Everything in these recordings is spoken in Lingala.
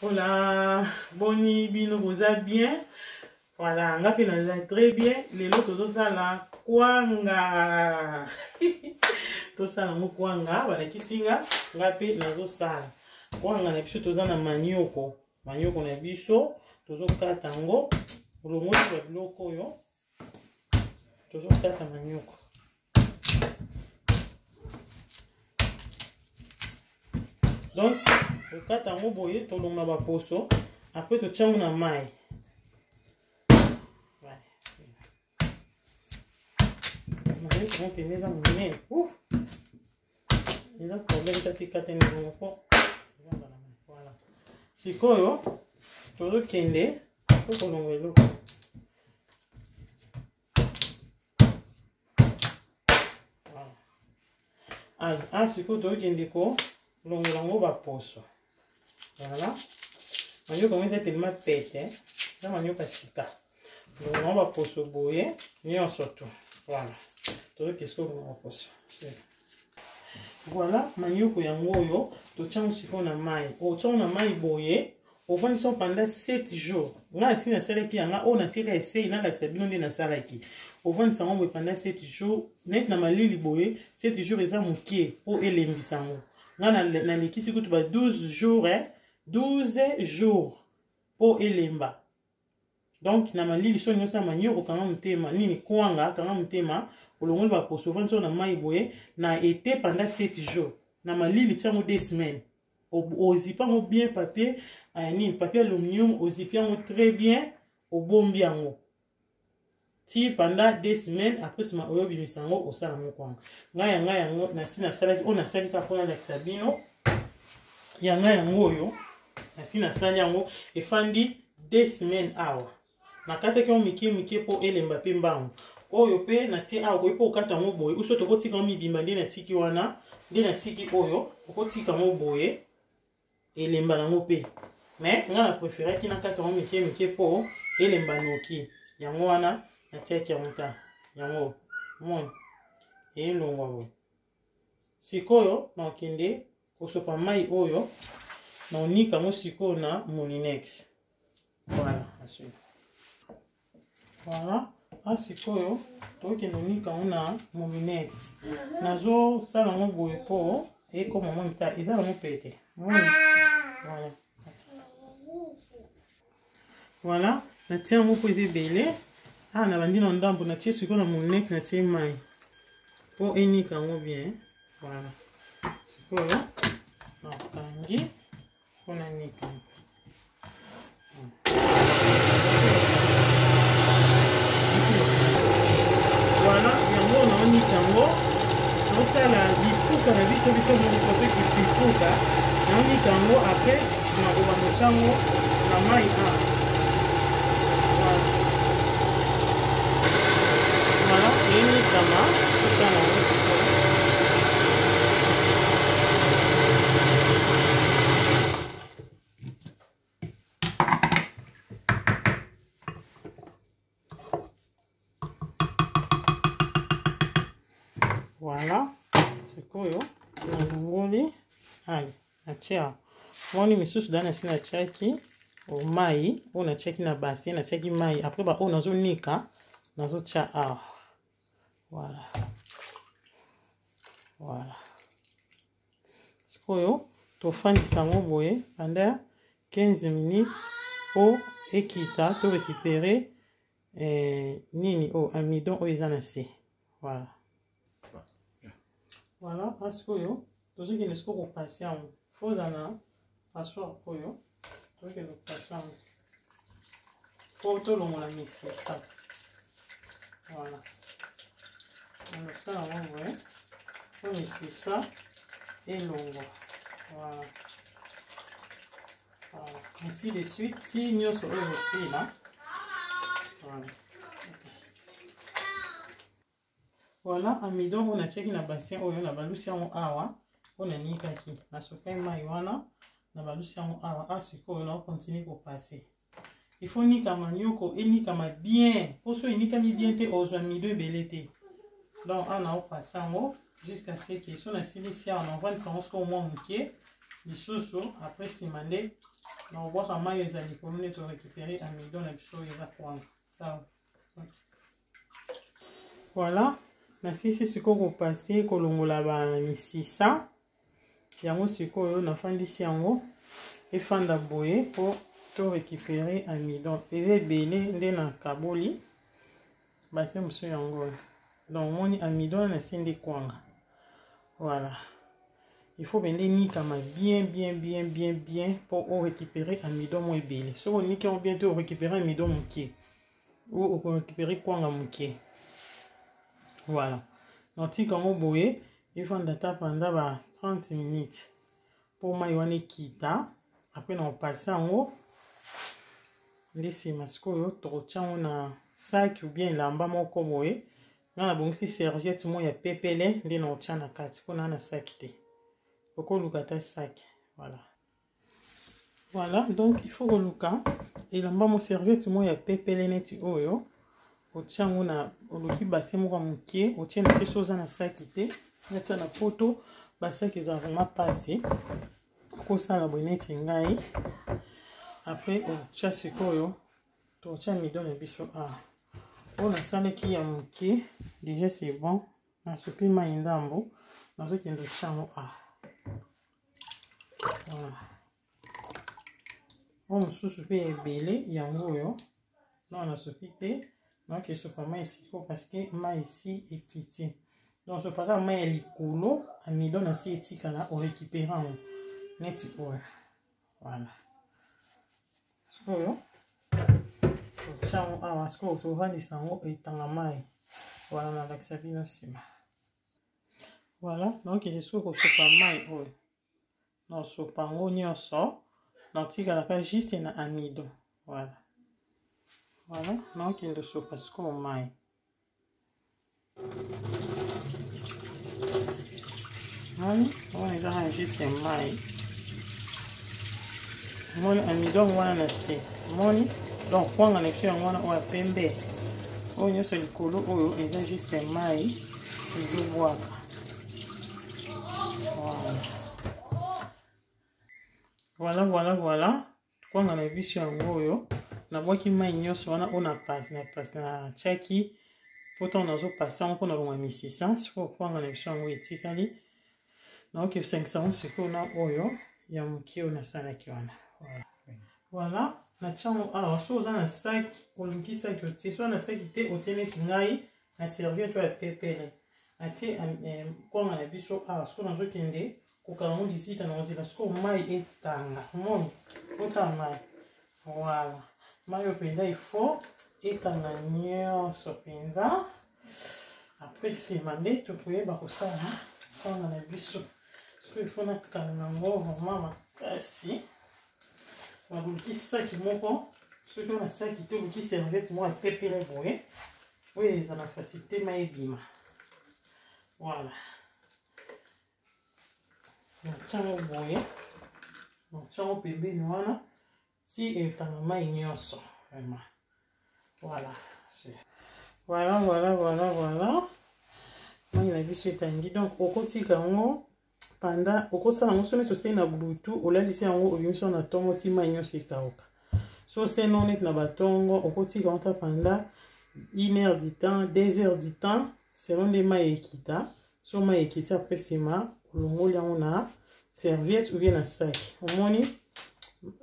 Hola, boni bino boza bien? Voilà, nga pe naza très bien. Lelo tozosala kwanga. Tosala ngo kwanga, balakisi nga, nga pe nazosala. Kwanga na biso toza na manioko. Manioko na biso tozokata yango, olongoli ba biloko oyo. Tozokata manioko. Donc tokata yango boye, tolonga baposo, après totia yango na mai. Manioko yango pene eza monene. Eza problème tati ekatani bongo mpo ezanga na mai. Voilà. Sikoyo tozokende po kolonga eloko. Ah, sikoyo tokende kolongola yango baposo. Voilà. Manioka yango eza tellement pete, eza manioka sika. Longola yango baposo boye nyonso tu. Voilà. Tozokende sikoyo kolongola baposo. Voilà, manioko yango oyo totia yango sikoyo na mai. Otia yango na mai boye, ofandisi yango pendant 7 jours. Ngai nasi nasalaki yanga oyo natiaka esei nalakisa bino nde nasalaki. Ofandisa yango boye pendant 7 jours, neti na malili boye, 7 jours eza mokie mpo elembisa yango. Ngai nalekisi kutu ba 12 jours, eh? 12 jours mpo elemba. Donc na malili so nyonso ya manioko kanga motema nini kwanga kanga motema olongoli baposo ofandisi na mai boye na été pendant 7 jours. Na malili tia yango 2 semaines. Ozipe yango bien papier nini papier aluminium, ozipe yango très bien, obombi yango ti pendant 2 semaines. Après sima oyo obimisa yango osala yango kwanga. Ngai yanga yango nasi nasalaki oyo nasali kaka mpona nalakisa bino yanga yango oyo nasi nasali yango efandi 2 semaines awa. Nakataki yango mike mike mpo elemba mpe mbangu. Oyo mpe natie awa, okoki mpe okata yango boye, uso tokotika yango mibimba nde natiki wana, nde natiki oyo, okotika yango boye elemba nango mpe. Mais nga na préféraki nakata yango mike mike mpo elemba noki. Yango wana natiaki yango ta yango moni elongwa boye. Sikoyo nakende kosopa mai oyo na onika yango sikoyo na moulinex. Voilà, ensuite. Voilà, sikoyo tokende onika yango na moulinex. Nazosala yango boye mpo ekoma mwa mita eza yango pete. Voilà. Voilà, natie yango mpo eza ebele. Ah, nabandi na ndambo, natie sikoyo na moulinex, natie mai mpo enika yango bien. Voilà. Sikoyo nakangi mpo nanika. Voilà, yango naonika yango, tosala lipuka na biso biso moko soki lipuka naonika yango après nakobanda otya yango na mai awa. Voilà. Voilà, enikama totala yango sikoyo. Voilà, sikoyo nalongoli, ale natia moni misusu da nasi natiaki mai oyo natiaki na bassin, natiaki mai après ba oyo nazonika nazotia awa. Voilà. Voilà. Sikoyo tofandisa yango boye pendant 15 minutes po ekita to récupérer nini oyo amidon oyo eza na se. Voilà. Voilà, parce que oyo tozokende sikoyo kopase yango. Faut ozala na passoire oyo tozokende kopase yango po tolongola misisa. Voilà. Nakosala yango boye po misisa elongwa. Voilà. Voilà. Ainsi de suite, ti nyonso oyo ezosila. Voilà. Voilà, amidon oyo natiaki na bassin oyo na balusi yango awa, oyo nanikaki, nasopaki mai wana na balusi yango awa. Ah, sikoyo na continue kopase. Il faut nika manioko enikama bien, po so enikami bien te ozwa amidon ebele te. Donc awa na opase yango jusqu'à ce que so nasilisi awa na ovandisa yango sikoyo mwa moke lisusu, après nsima nde Na kobwaka mai eza likolo nde torécupere amidon na biso oyo eza kwanga. Sawa. Voilà, nasilisi sikoyo kopase kolongola bamisisa yango. Sikoyo nafandisi yango efanda boye mpo to récupérer amidon. Eza ebele nde nakaboli base mosusu yango. Donc omoni amidon na se nde kwanga. Voilà, il faut bende enikama bien bien bien bien bien mpo orécupérer amidon mo ebele. Soki oniki yango bien te, orécupérer amidon moke ou okorécupérer kwanga moke. Voilà, natika yango boye efanda ata pendant ba 30 minutes mpo mai wana ekita. Après na kopase yango nde nsima sikoyo tokotia yango na sac ou bien elamba moko boye. Nga nabongisi serviette moko ya pepele nde na kotia na kati mpo naa na sac te. Okoluka ata sac. Voilà, voilà. Donc il faut koluka elamba mo, serviette moko ya pepele neti oyo, otia yango na, oluki bassin moko ya moke, otie na se. So oza na saki te, neti na poto basaki eza vraiment pasi, okosala boye neti ngai. Après otia sikoyo, totia amidon na biso awa oyo nasalaki ya moke déjà. C'est bon, nasopi mai ndambo, nazokende otia yango awa. Voilà, oyo mosusu mpe ebele yango oyo non, nasopi te, naoki esopa mai sikoyo parce que mai esi ekiti. Donc sopaka mai ya likolo, amidon na se etikala, orécupere yango neti oyo. Voilà, sikoyo totia yango awa. Sikoyo tovandisa yango etanga mai. Voilà, nalakisa bino nsima. Voilà, naokende sikoyo kosopa mai oyo, nasopa yango nyonso, natikalaka juste na amidon. Voilà, voilà, naokende sopa sikoyo mai. Moni wana ezaka juste mai. Moni amidon wana na se, moni donc kwanga na biso yango wana oyo ya pembe. Oyo nyonso likolo oyo eza juste mai ezobwaka. Voilà, voilà, voilà, kwanga na biso yango oyo. Nabwaki mai nyonso wana oyo natiaki mpo ntango nazopasa yango mpona longa misisa. Sikoyo kwanga na biso yango etikali, naoki osangisa yango sikoyo na oyo ya moke oyo nasalaki wana. Voilà, natia yango awa. So oza na saki, oluki saki otie. So na saki te, otie neti ngai na serviette oyo ya pepele. Natie kwanga na biso awa. Sikoyo nazokende kokanga yango lisita na nzela. Sikoyo mai etanga, moni otanga mai. Voilà, mai oyo mpenza il faut etanga nyonso mpenza. Après nsima nde tokoyeba kosala kwanga na biso. Sikoyo il faut nakanga yango vraiment makasi. Baluki saki moko, soki ona saki te, oluki serviette moko ya pepele boye oyo eza na facilité mai ebima. Voilà, natiango boye, natiango pembeni wana ti etanga mai nyonso vraiment. Voilà, voilà, voilà, voilà, voilà, mai na biso etangi. Donc okotika yango panda, okosala yango so neti osali na butu, olalisi yango, obimisi yango na ntongo ti mai nyonso ekauka. So osali nao neti na batongo, okotika yango ta panda 1 heure du temps, 2 heures du temps, selon nde mai ekita. So mai ekiti, après nsima olongoli yango na serviette ou bien na sac. Omoni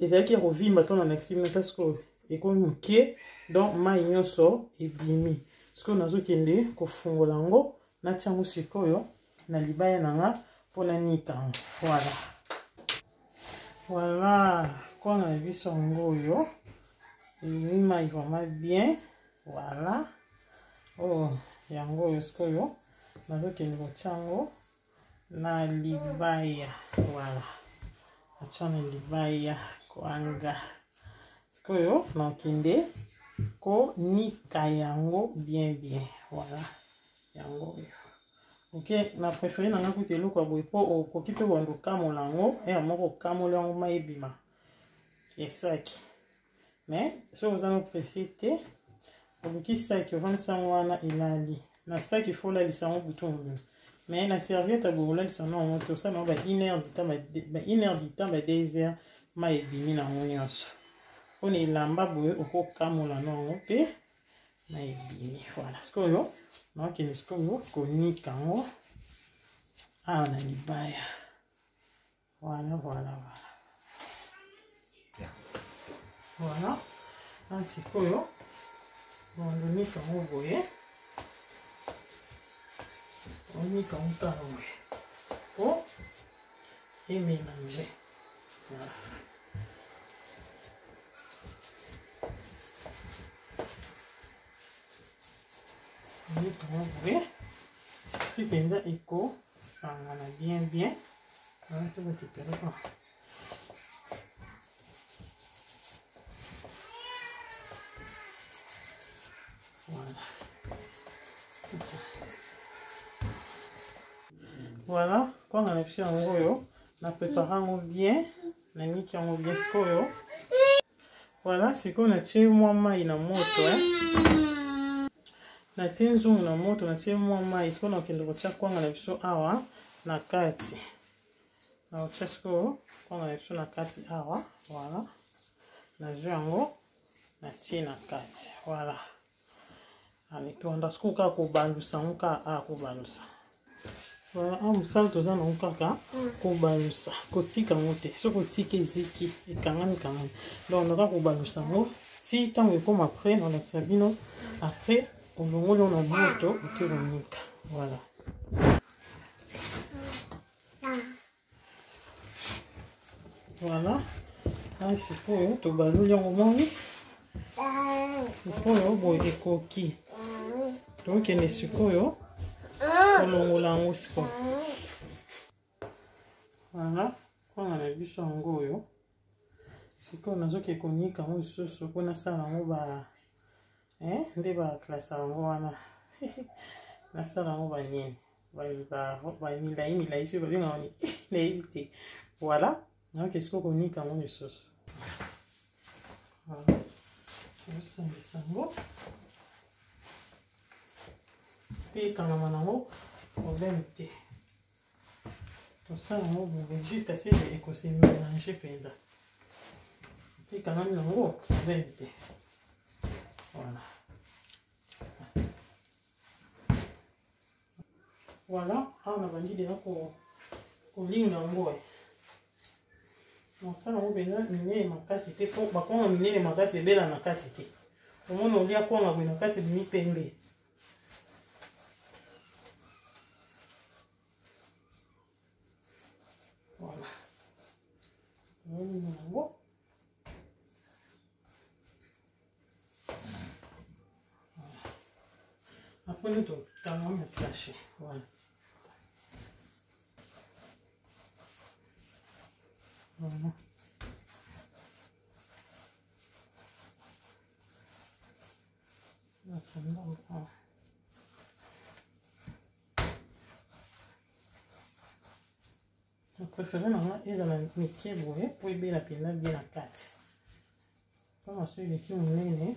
ezalaki ya kovimba to na nakisi bino ta, sikoyo ekomi moke. Donc mai nyonso ebimi. Sikoyo nazokende kofungola yango, natia yango sikoyo na libaya na nga mpo nanika yango. Voilà, voilà, kwanga na biso yango oyo ebimi mai vraiment bien. Voilà, oyo yango oyo. Sikoyo nazokende kotia yango na libaya. Voilà, natia na libaya kwanga. Sikoyo nakende konika yango bien bien. Voilà, yango oyo. Ok, na préféré na nga kuta eloko ya boye mpo okoki mpe bando okamola yango ere moko, okamola yango, mai ebima esaki. Mais soki oza no pressé te, oluki saki, ovandisa yango wana, elali na saki. Faut olalisa yango butu mobimba, mais na serviette ya boye olalisa yango yango te. Osala yango ba 1 heure du temps, ba 1 heure du temps, ba 2 heures. Mai ebimi na yango nyonso. Mpona elamba boye okokamola na yango mpe mai ebimi. Voilà, sikoyo nakokende sikoyo konika yango awa na libaya. Voilà, voilà, voilà. Voilà. Ah, sikoyo onika yango boye, onika yango kaka boye po emélange. Voilà. Onika yango boye ti mpenza ekosangana bien bien. Voilà, to récupérer quoi. Voilà. Voilà, kwanga na biso yango oyo na prépare yango bien, naniki yango bien sikoyo. Voilà, sikoyo natie mwa mai na moto, eh. Natie nzungu na moto, natie mwa mai, sikoyo nakende kotia kwanga na biso awa na kati. Nakotia sikoyo kwanga na biso na kati awa. Voilà, nazwi yango natie na kati. Voilà, ale tonda sikoyo kaka kobalusa yango kaka awa, kobalusa. Voilà, awa mosala toza nango kaka kobalusa, kotika yango te. Soki otiki eziki, ekangami kangami. Donc naka kobalusa yango ti ntango ekoma après, nalakisa bino après. Olongoli yango na moto, oke konika. Voilà, voilà. Ah, sikoyo tobaloli yango, moni sikoyo boye ekoki. Tokende sikoyo kolongola yango sikoyo. Voilà, kwanga na biso yango oyo. Sikoyo nazoke konika yango lisusu mpo nasala yango ba nde baklasa yango wana, nasala yango banini, bamilai milai, soki babengaka nini nayebi te. Voilà, nayoke sikoyo konika yango lisusu. Osangisa yango te, ekangama nango problème te. Tosala yango boye jusqu'à ce ekose mélange mpenza te, ekangami yango problème te. Voilà, voilà, awa nabandi deja kolinga yango. Mosala yango mpenza minene makasi te, mpo bakwanga minene makasi ebela na kati te. Omona olia kwanga boye na kati ebimi pembe. Voilà, olinga yango. Après nde tokanga na sachet. Voilà. Voilà. Na préféré na nga ezala mike boye mpo ebela mpenza bien na kati. Mpona soki eleki monene,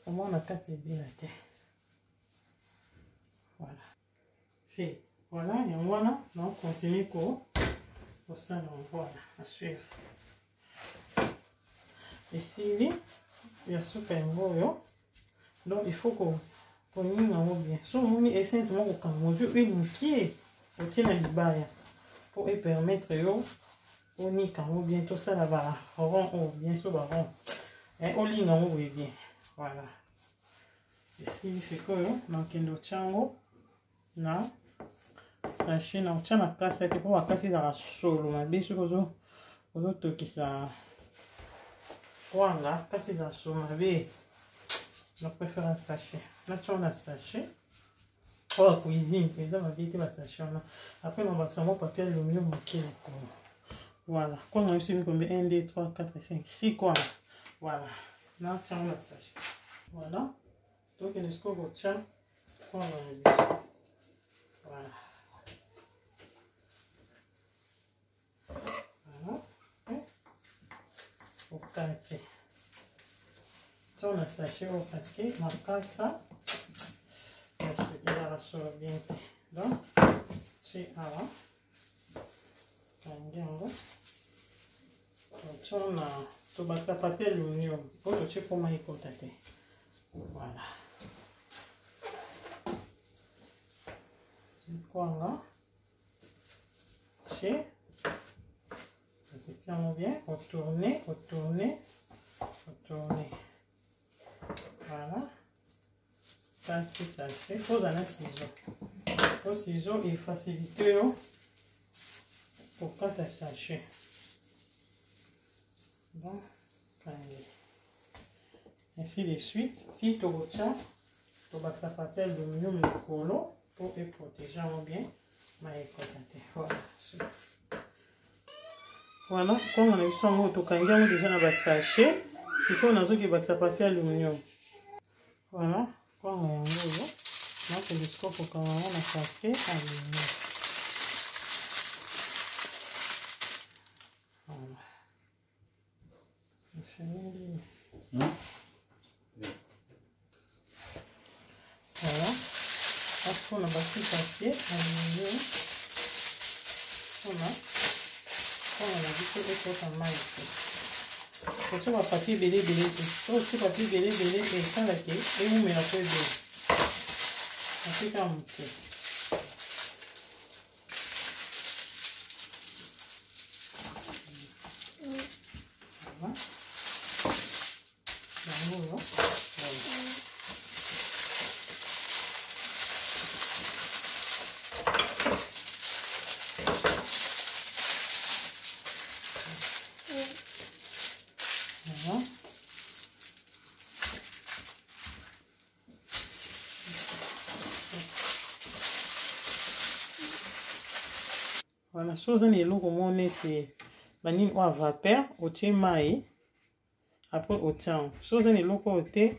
omona na kati ebela te. Voilà, si voilà, yango wana na continue ko kosala yango. Voilà, à suivre. Esili ya suka yango oyo. Donc il faut koninga yango bien. So omoni essence moko kokanga, ozwi huile mokie, otie na libaya mpo epermettre yo onika yango bien. Tosala ba rond oyo bien, so ba rond, olinga yango boye bien. Voilà, esili. Sikoyo nakende otya yango na sachet, na otya na kasa te, mpo bakasi ezalaka solo mabe. Soki ozotokisa kwanga, kasi ezala solo mabe. Na préfère sachet, natya yango na sachet oyo ya cuisine, eza mabe te basachet wana. Après nabakisa mwa papier aluminium moke likolo. Voilà, kwanga biso mikombe 1 2 3 4 5 6 kwanga. Voilà, natya yango na sachet. Voilà, tokende sikoyo kotya kwanga na biso. Voilà, voilà, okati tia na sachet oyo parce que makasa ezalaka solo bien te. Donc tie awa, kangi yango, totie. Totyo na tobakisa papier aluminium oyo totie mpo mai ekota te. Voilà. Kwanga. Tie. Ozipi yango bien, otourne, otourne, otourne. Voilà. Kati sachet, oza na ciseau. Po ciseau efacilite yo kokata sachet. Bon, kangi. Ainsi de suite, ti tokotya tobakisa papier aluminium likolo mpo eprotege yango bien mai ekota te. Voilà. Voilà, kwanga na biso yango tokangi yango deja na basachet. Sikoyo nazoki bakisa papier aluminium. Voilà, kwanga yango oyo nakende sikoyo kokanga yango na papier aluminium. Voilà. Efeneli. Voilà. Mpona basi papier aluminium mpona mpona na biso ekota mai te. Kotia bapapier ebele ebele te. Soki otie papier ebele ebele esalaka ewumela mpo ebele. Papier kaka moke. Voilà. Yango oyo. Voilà. Voilà, soki oza na eloko moko neti banini oyo ya vapeur, otie mai après otia yango. Soki oza na eloko oyo te,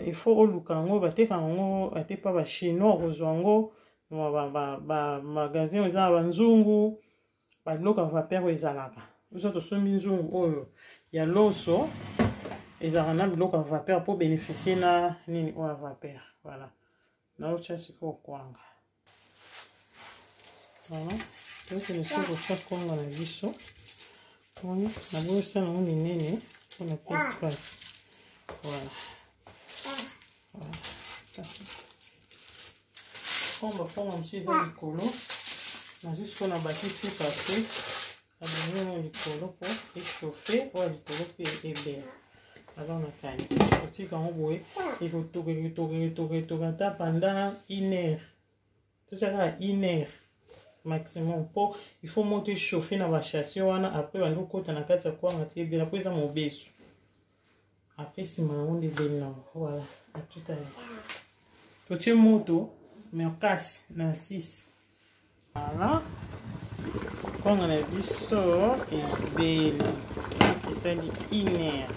il faut oluka yango, bateka yango ate pa ba chinois, okozwa yango ba magasin eza na banzungu, babiloko ya vapeur oyo ezalaka. Biso tosombi nzungu oyo ya loso, ezalaka na biloko ya vapeur mpo bénéficier na nini oyo ya vapeur. Voilà, naotya sikoyo kwanga. Voilà, tokende soki kotya kwanga na biso. Wana naboyi osala yango minene mpona pe espace. Voilà. Voilà. Kwanga kwanga mosusu eza likolo, nazwi sikoyo na bakisi papier aluminium oyo likolo mpo echauffe oyo likolo mpe ebela. Alors nakani kotika yango boye, ekotoka ekotoka ekotoka ekotoka ata pendant une heure, totia kaka une heure maximum, mpo il faut moto echauffe na bachassion wana, après bandi kokota na kati ya kwanga ti ebela, mpo eza mobesu. Après nsima yango nde ebeli nango. Voilà, à tout à l'heure. Totie moto makasi na 6. Voilà, kwanga na biso ebeli, esali une heure,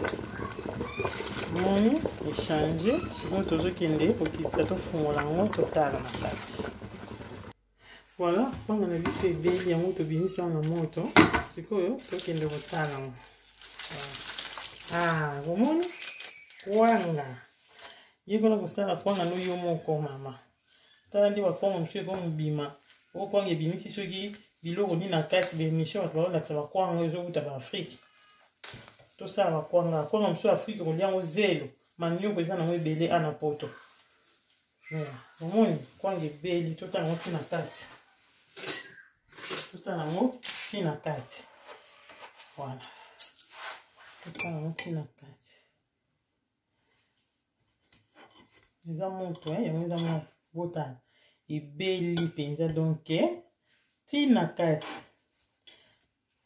moni echange. Sikoyo tozokende kokitisa, tofungola yango, totala na kati. Voilà, kwanga na biso ebeli, yango tobimisi yango na moto. Sikoyo tokende kotala yango. Ah, bomoni kwanga, yekola kosala kwanga no yo moko mama. Tala nde bakwanga mosusu ekomobima. Oyo kwanga ebimisi soki biloko nini na kati, baémission bato baolakisa bakwanga oyo ezokuta baafrike. Tosala bakwanga, kwanga mosusu afrike kolia yango zelo, manioko eza nango ebele ana poto. Omoni kwanga ebeli, totala yango ti na kati, totala yango ti na kati. Voilà, totala yango ti na kati. Eza moto, yango eza moto, botala ebeli mpenza, donc ti na kati.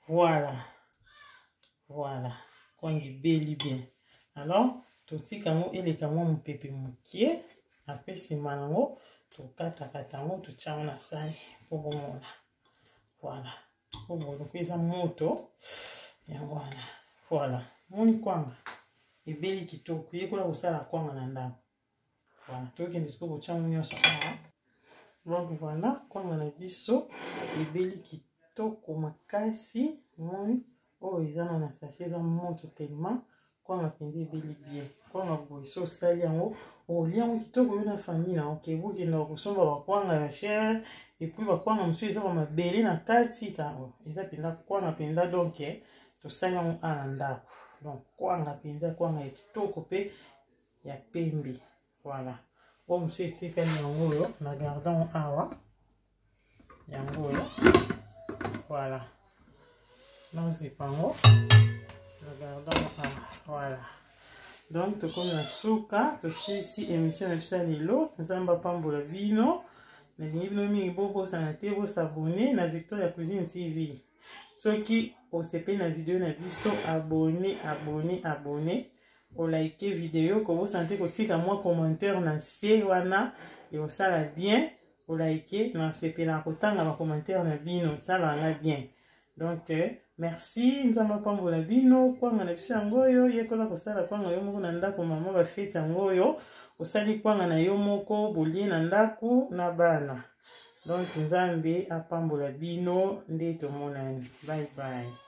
Voilà, voilà, kwanga ebeli bien. Alors totika yango eleka mwa mopepe mokie, apres nsima yango tokatakata yango, totia yango na sani mpo bomona. Voilà, mpo boloko eza moto yango wana. Voilà, moni kwanga ebeli kitoko. Yekola kosala kwanga na ndako. Voilà, tokende sikoyo kotia yango nyonso awa. Donc voilà, kwanga na biso ebeli kitoko makasi. Moni oyo eza na sachet, eza moto tellement kwanga mpenza ebeli bien. Kwanga boye so osali yango, olia yango kitoko yo na famille na oke. Bokenda kosomba bakwanga ya cher, et puis bakwanga mosusu eza bamabele na kati, eza mpenza kwanga mpenza. Donc Tosali yango awa na ndako. Donc kwanga mpenza, kwanga ya kitoko mpe ya pembe. Voilà, oyo mosusu etikali yango oyo na gardon awa, yango oyo. Voilà, naozipa yango na gardon awa. Voilà, donc tokomi na suka, tosilisi émission na biso ya lelo. Nzambe apambola bino, nalingi bino mingi. Bobosana te bosabone na Victoria Cuisine TV. Soki osepeli na video na biso, abonne, abonne, abonne, olike video. Kobosana te kotika mwa commentaire na se wana, ekosala bien. Olike, nasepelaka kotanga bacommentaire na bino, esalaka bien. Donc merci, Nzambe apambola bino. Kwanga na biso yango oyo, yekola kosala kwanga yo moko na ndako. Mama bafeti yango oyo, osali kwanga na yo moko, bolie na ndako na bana. Donc Nzambe apambola bino, nde tomonani. Bye bye.